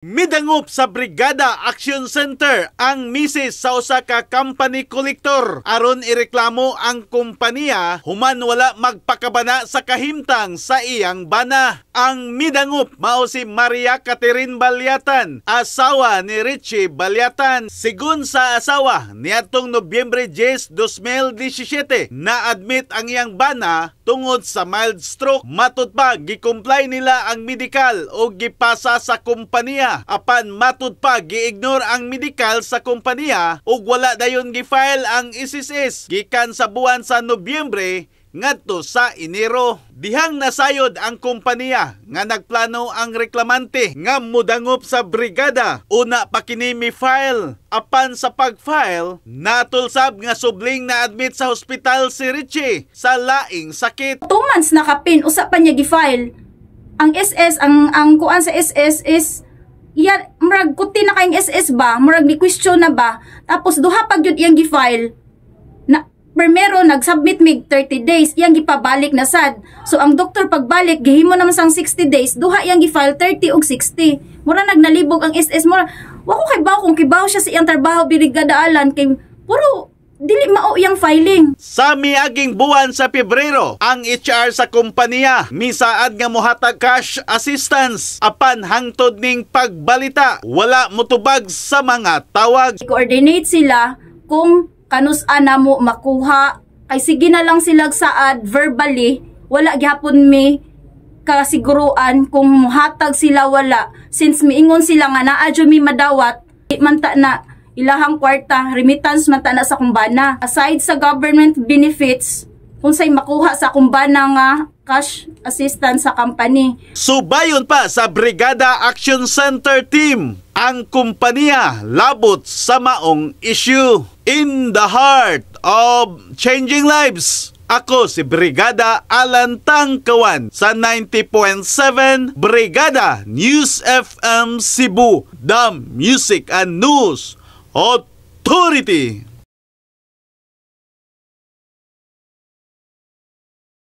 Midangop sa Brigada Action Center ang misis sa usa ka company collector aron ireklamo ang kompanya human wala magpakabana sa kahimtang sa iyang bana. Ang midangop mao si Maria Catherine Balyatan, asawa ni Richie Balyatan. Sigon sa asawa, niadtong Nobyembre 10, 2017, na-admit ang iyang bana tungod sa mild stroke. Matud pa, gi-comply nila ang medical o gipasa sa kompanya. Apan matud pa, gi-ignore ang medical sa kompanya ug wala dayon gi-file ang SSS gikan sa buwan sa Nobyembre ngadto sa Enero. Dihang nasayod ang kompanya nga nagplano ang reklamante nga mudangop sa brigada. Una pa kini mi file. Apan sa pag-file, natulsab nga subling na admit sa hospital si Richie sa laing sakit. 2 months na kapin, usa pa niya gi-file. Ang SS, ang kuan sa SS is iya, murag kuti na kayong SS ba, murag ni question na ba. Tapos duha pa gyud iyang gi-file. Na primero nag-submit mig 30 days, iyang gipabalik na sad. So ang doktor pagbalik gihimo naman sang 60 days, duha iyang gi-file, 30 ug 60. Mura nagnalibog ang SS, mura wa ko kay kung kibaw siya sa iyang trabaho, Brigada Alan, kay puro dili mao iyang filing. Sa miaging buwan sa Pebrero, ang HR sa kompanya misaad nga mohatag cash assistance, apan hangtod ning pagbalita wala motubag sa mga tawag. Coordinate sila kung kanus-a namo makuha, kay sige na lang sila saad verbally, wala gihapon mi kasiguruan kung muhatag sila, wala, since miingon sila nga naa jud mi madawat. Di man ta na ilahang kwarta, remittance man ta na sa akong bana. Aside sa government benefits, kung say makuha sa akong bana nga cash assistance sa company. Subayon pa sa Brigada Action Center team ang kumpanya labot sa maong issue. In the heart of changing lives. Ako si Brigada Alan Tangkawan sa 90.7 Brigada News FM Cebu, the Music and News Authority.